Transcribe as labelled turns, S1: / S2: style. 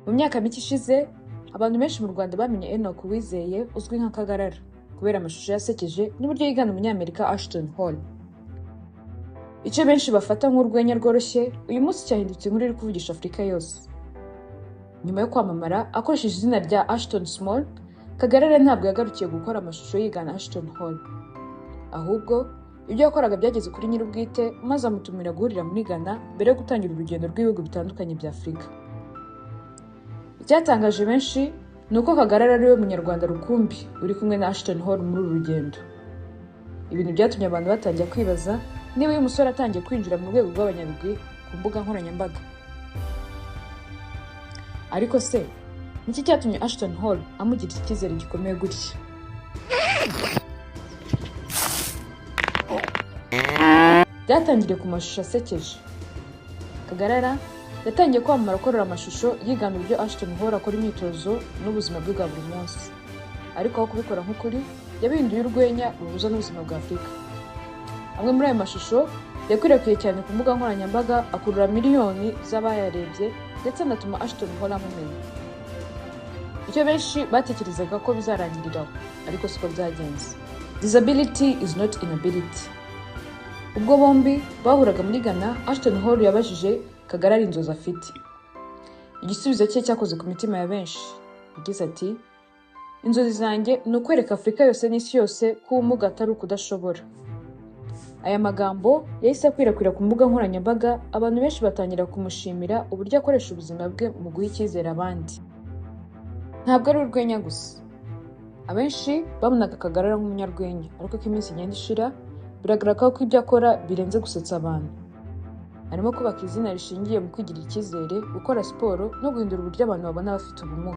S1: Mu myaka mike ishize, abantu benshi mu Rwanda bamenye Enoch Uwizeye uzwi nka Kagarara kubera amashusho yasekeje n'uburyo yigana umunyamerika Ashton Hall. Icyo benshi bafata nk'urwenya rworoshye, uyu munsi cyahindutse inkuru iri kuvugisha Afurika yose. Nyuma yo kwamamara akoresheje izina rya Ashton Small, Kagarara ntabwo yagarukiye gukora amashusho yigana Ashton Hall. Ahubwo, ibyo yakoraga byageze kuri nyir'ubwite maze amutumira guhurira muri Ghana mbere yo gutangira urugendo rw'ibihugu bitandukanye bya Afurika. Icyatangaje benshi ni uko Kagarara ari we munyarwanda rukumbi uri kumwe na Ashton Hall muri uru rugendo. Ibintu byatumye abantu batangira kwibaza niba uyu musore atangiye kwinjira mu rwego rw'abanyabigwi ku mbuga nkoranyambaga. Ariko se, niki cyatumye Ashton Hall amugirira icyizere gikomeye gutya? Byatangiriye ku mashusho asekeje. Kagarara yatangiye kwamamara akorera amashusho yigana uburyo Ashton Hall akora imyitozo n'ubuzima bwe bwa buri munsi. Ariko aho kubikora nk'ukuri, yabihinduye urwenya ruhuza n'ubuzima bwa Afurika. Amwe muri ayo mashusho yakwirakwiye cyane ku mbuga nkoranyambaga akurura miliyoni z'abayarebye ndetse anatuma Ashton Hall amumenya. Icyo benshi batekerezaga ko bizarangirira aho, ariko siko byagenze. Disability is not inability. Ubwo bombi bahuraga muri Ghana, Ashton Hall yabajije Kagarara inzozi afite. Igisubizo cye cyakoze ku mitima ya benshi. Yagize ati: "Inzozi zanjye ni ukwereka Afurika yose n'isi yose ko ubumuga atari ukudashobora." Aya magambo yahise akwirakwira ku mbuga nkoranyambaga, abantu benshi batangira kumushimira uburyo akoresha ubuzima bwe mu guha icyizere abandi. Ntabwo ari urwenya gusa. Abenshi babonaga Kagarara nk'umunyarwenya, ariko uko iminsi igenda ishira, biragaragara ko ibyo akora birenze gusetsa abantu. Arimo kubaka izina rishingiye mu kwigirira icyizere, gukora siporo no guhindura uburyo abantu babona abafite ubumuga.